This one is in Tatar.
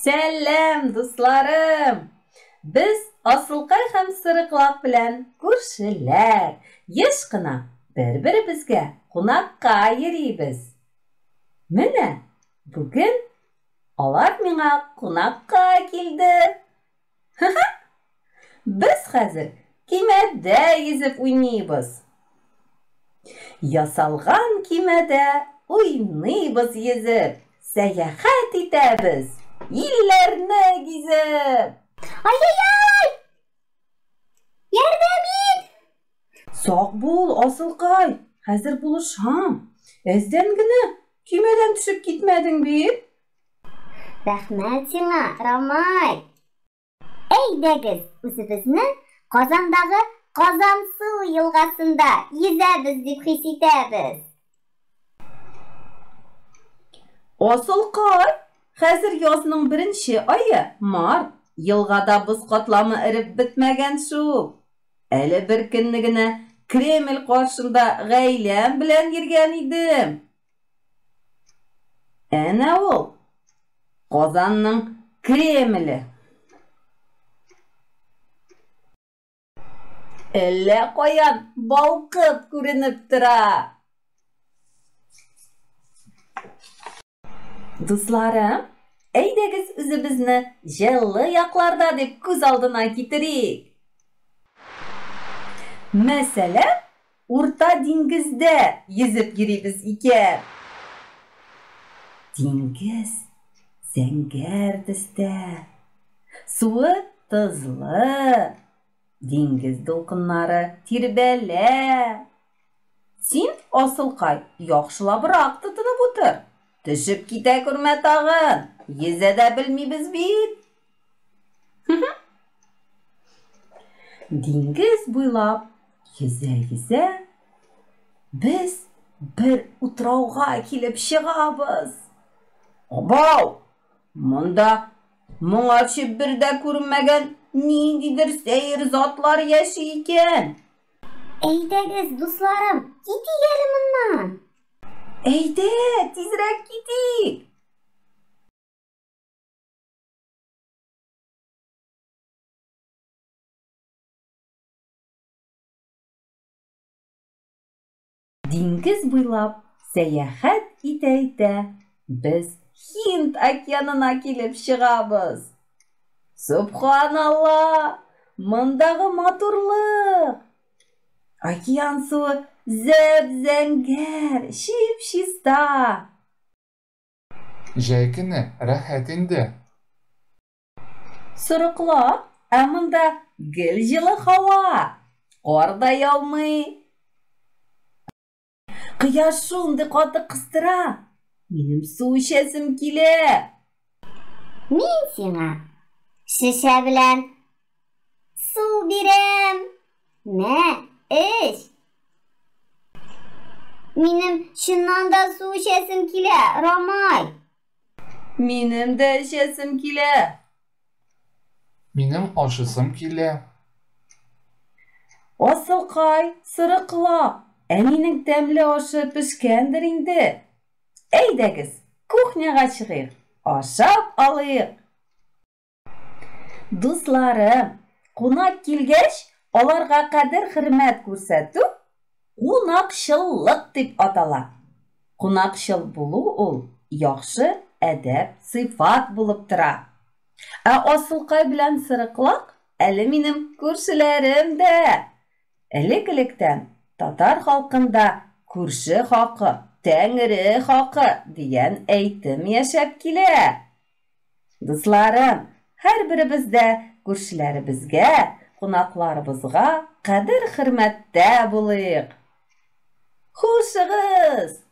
Сәлам, дусларым! Без Асылкай һәм Сырыклак белән күршеләр. Еш кына бер-беребезгә кунакка йөрибез. Менә бүген алар миңа кунакка килде. Ха-ха! Без хәзер кимәдә йөзеп уйныйбыз. Ясалган кимәдә уйныйбыз йөзеп, сәяхәт итәбез, илләрне гизеп. Ай-яй-яй! Ярдәм ит! Сак бул, асылкай, хәзер булышам. Әздән генә көймәдән төшеп китмәдең бит. Рәхмәт сиңа, Рамай! Әйдәгез, үзебезне Казандагы Казансу елгасында йөзәбез дип хис итәбез. Асылкай, хәзер язның беренче ае, март, елгада боз катламы эреп бетмәгән шул. Әле бер көнне генә Кремль каршында гаиләм белән йөргән идем. Әнә ул, Казанның Кремле. Әллә каян балкып күренеп тора. Дусларым, әйдәгез үзебезне җылы якларда дип күз алдына китерик. Мәсәлән, Урта диңгездә йөзеп йөрибез икән. Диңгез зәңгәр төстә. Суы тозлы. Диңгез дулкыннары тирбәлә. Син, асылкай, яхшылабрак тотынып утыр. Төшеп китә күрмә тагын. Йөзә дә белмибез бит. Диңгез буйлап йөзә-йөзә без бер утрауга килеп чыгабыз. Абау! Монда моңарчы бер дә күренмәгән ниндидер сәер затлар яши икән. Әйдәгез, дусларым, китик әле моннан. Әйдә, тизрәк китик. Диңгез буйлап сәяхәт итә-итә без Һинд океанына килеп чыгабыз. Сөбханалла! Мондагы матурлык! Океан суы зәп-зәңгәр, чип-чиста. Җәй көне рәхәт инде. Сорыклар, ә монда гел җылы һава, кар да яумый. Кояш шундый каты кыстыра, минем су эчәсем килә. Мин сиңа шешә белән су бирәм. Мә, эч. Минем чыннан да су эчәсем килә, Рамай. Минем дә эчәсем килә. Минем ашыйсым килә. Асылкай, сырыклап, әнинең тәмле ашы пешкәндер инде. Әйдәгез, кухняга чыгыйк, ашап алыйк. Дусларым, кунак килгәч, аларга кадер-хөрмәт күрсәтү кунакчыллык дип атала. Кунакчыл булу ул яхшы әдәп, сыйфат булып тора. Ә Асылкай белән Сырыклак әле минем күршеләрем дә. Элек-электән татар халкында күрше хакы, Тәңре хакы дигән әйтем яшәп килә. Дусларым, һәрберебез дә күршеләребезгә, кунакларыбызга кадер-хөрмәттә булыйк. Хушыгыз!